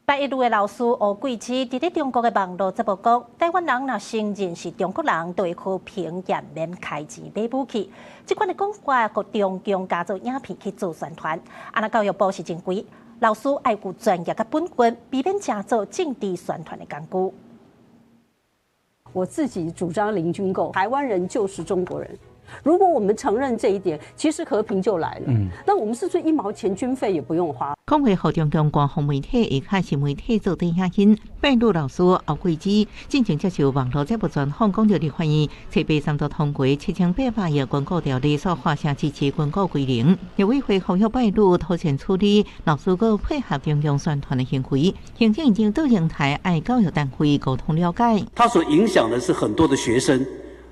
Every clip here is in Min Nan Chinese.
白一路的老師吳桂芝佇咧中國的網路節目講，台灣人若承認是中國人，就會和平減免開錢買武器。這款的講法，予中共加做影片去做宣傳。啊，那教育部是認為，老師愛有專業佮本分，避免成做政治宣傳的工具。我自己主張零軍購，台灣人就是中國人。如果我們承認這一點，其實和平就來了。那我們是不是一毛錢軍費也不用花？講話予中共官方媒體以及新媒體做電影音，拜女老師歐桂芝進前接受網路節目專訪，講著立法院七八三度通過7800億軍購條例所劃線支持軍購規定。立委會呼籲拜女妥善處理老師閣配合中共宣傳的行為，行政院長杜英台愛教育單位溝通了解。他所影響的是很多的學生。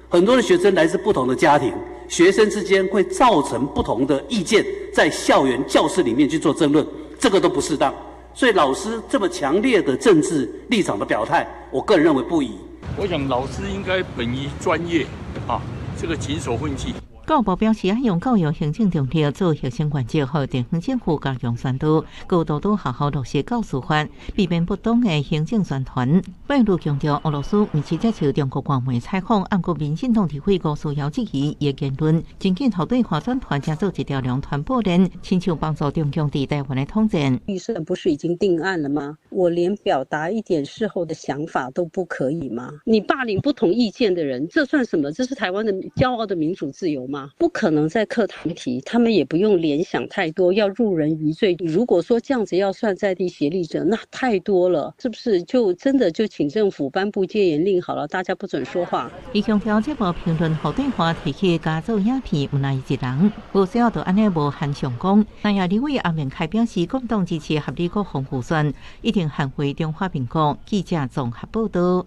很多的學生來自不同的家庭，學生之間會造成不同的意見，在校園教室裡面去做爭論，這個都不適當。所以老師這麼強烈的政治立場的表態，我個人認為不宜。我想老師應該本於專業啊，這個謹守分際。教育部表示，用教育行政條例做核心原則，予地方政府加強宣導，高度都學校落實教師法，避免不當的行政宣傳。拜女強調，俄羅斯毋是接受中國官媒採訪，毋過民進黨立委吳思瑤質疑伊的言論，真緊予對話轉團成做一條龍傳播鏈，親像幫助中共佇台灣的統戰。預算不是已經定案了嗎？我連表達一點事後的想法都不可以嗎？你霸凌不同意見的人，這算什麼？這是台灣的驕傲的民主自由嗎？不可能在課堂提，他們也不用聯想太多，要入人於罪。如果說這樣子要算在地協力者，那太多了，是不是？就真的就請政府頒布戒嚴令好了，大家不准說話。伊強調，這部評論予對話提起加做影片，毋但伊一人，無需要就按呢無限上綱。那也立委阿明凱表示，國民黨支持合理國防預算，一定捍衛中華民國。記者綜合報道。